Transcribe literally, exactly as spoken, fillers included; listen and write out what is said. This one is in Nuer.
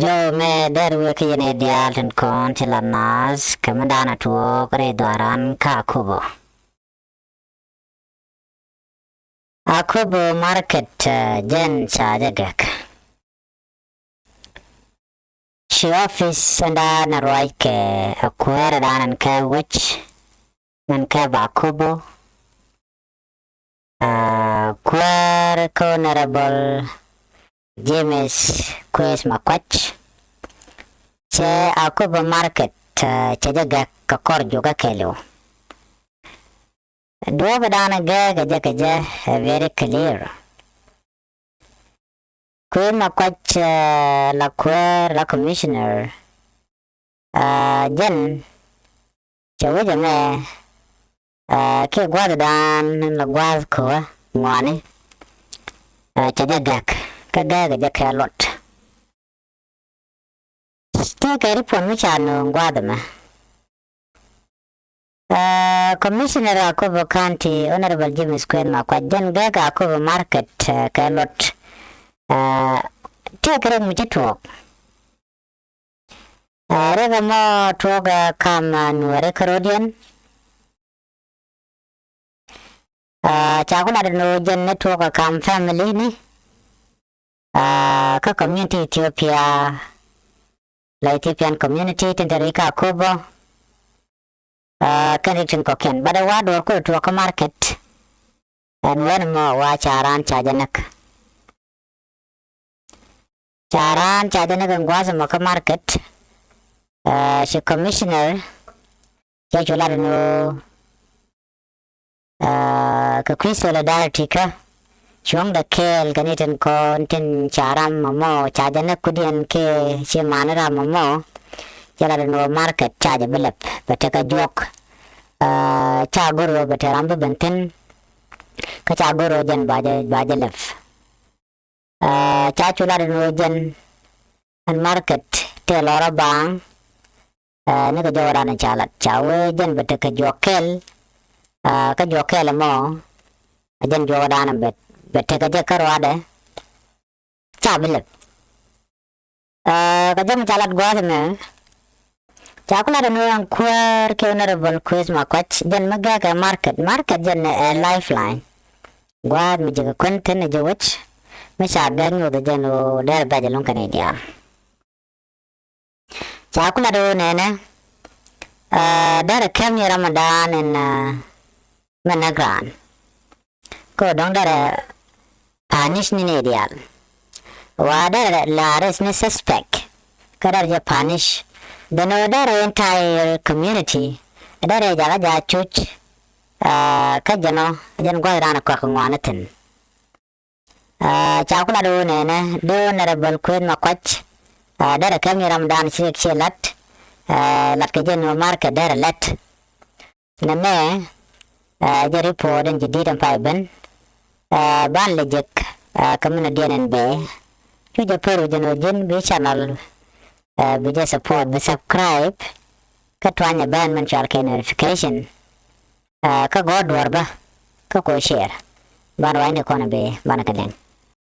Jɔw mɛ dɛr wek yɛn ɛ diaal tin kɔn ti la naath kɛ mi da̱a̱n a tuɔɔk rɛy dhuaran kä Akobo. Akobo market, eh, jɛn ca jɛ gɛk. Ci office ɛn da̱a̱n a ruac kɛ a kuäär da̱a̱n ɛn kɛ wec ɛn kɛ ba Akobo. Ah, kuäär kä Honorable James Kueth Makuac. Cɛ Akobo market, ah, cɛ jɛ gɛk kɛ kɔr jukä kɛɛliw. Duɔ̱ɔ̱p da̱a̱n gɛk kɛ jɛ kɛ jɛ ɛ very clear. Kueth Makuac, ah, la kuäär la commissioner, ah, jɛn cɛ wec ɛmɛ, ah, kiɛ gua̱a̱th da̱a̱n la gua̱a̱th ko̱ä ŋuani, ah, cɛ jɛ gɛk kä gɛk jɛ kɛ luɔt. Tëëkɛ report mi ca nööŋ gua̱a̱th ɛmɛ. Ah, Commissioner Akobo County, Honorable James Kueth Makuac, jɛn gɛk Akobo market, ah, kɛ luɔt. Ah, tëëkɛ rɛk mi ci tuɔɔk. Ah, rɛk ɛmɔ tuɔɔk, ah, kam, ah, Nuɔri kä rɔ̱diɛn. Ah, ca ku lat ɛn ɣöö jɛn ni tuɔɔk, ah, kam family ni. Ah, kä community Ethiopia, la Ethiopian community tin te ri kä Akobo. Ah, kɛn rik tin kɔ̱kiɛn. But wa duɔ̱ɔ̱r ku tuɔɔk kä market. Ɛn wɛn mɔ wa ca raan ca jɛ näk. Ca raan ca jɛ näk ɛn gua̱a̱th ɛmɔ kä market. Ah, ci commissioner cɛ cu lat ɛn ɣöö, ah, kɛ kui̱ solidarity kä cuɔ̱ŋdɛ kɛɛl kɛ ni tin kɔn tin ca ram mɔmɔ ca jɛ näk kudiɛn kiɛ ci mani ram mɔmɔ. Cɛ lat ɛn ɣöö market ca jɛ bi lɛp bɛ tekɛ juɔk. Ah, ca go̱r ɣöö bɛ te ram bi ben thi̱n. Kä ca go̱r ɣöö jɛn ba jɛ, ba jɛ lɛp. Ah, ca cu lat ɛn ɣöö jɛn ɛn market tëë lɔrä baaŋ. Ah, nikɛ jɔwä dan ca lat ca wee jɛn bɛ tekɛ juɔk kɛl. Ah, kä juɔk kɛl ɛmɔ a jɛn juɔk dan bɛ, bɛ tekɛ jɛ kä ruadɛ. Ca bi lɛp. Ah, kä jɛn ca lat gua̱a̱th ɛmɛ. Ca ku lat ɛn ɣöö ɛn kuäär kiɛ Honorable Kueth Makuac jɛn mi gɛkɛ market. Market jɛn ɛ lifeline. Gua̱a̱th mi ji̱ kɛ kuän thi̱n ɛ ji̱ wec mi ca gɛk nyoth ɛ jɛn ɣöö derɛ bɛc ɛlɔ̱ŋ kɛn i̱ diaal. Ca ku lat ɣöö nɛnɛ, ah, derɛ kɛm ni ram ɛ da̱a̱n ɛn, ah, mɛ näk raan. Kä dɔ̱ŋ derɛ punish ni ni diaal. Wa derɛ la arrest ni suspect. Kä derɛ jɛ punish. Dɛn ɣöö derɛ entire community. Derɛ jakä ja̱ cuc. Ah, kä jɛn ɔ, jɛn gua̱th raan kuak ŋuan thi̱n. Ah, ca ku lat ɣöö nɛnɛ, dee Honorable Kueth Makuac. Ah, derɛ kɛm ni ram dan ci, ci lat. Ah, lat kɛ jɛn ɣöö market derɛ lɛt. Nɛmɛ, ah, jɛ report in jɛ di̱t ɛn pay ben. Ah, ban lɛ jek, ah, kɛ min a diɛn ɛn bɛ. Cu jɛ per wä jɛn ɣöö ji̱n bi channel, ah, bi jɛ support, bi subscribe. Kä tuany ɛ bɛn min cual kɛ notification. Ah, kä gɔɔ duɔr bä kä ko share. Ban ruany ni kɔn bi ban kɛ liŋ.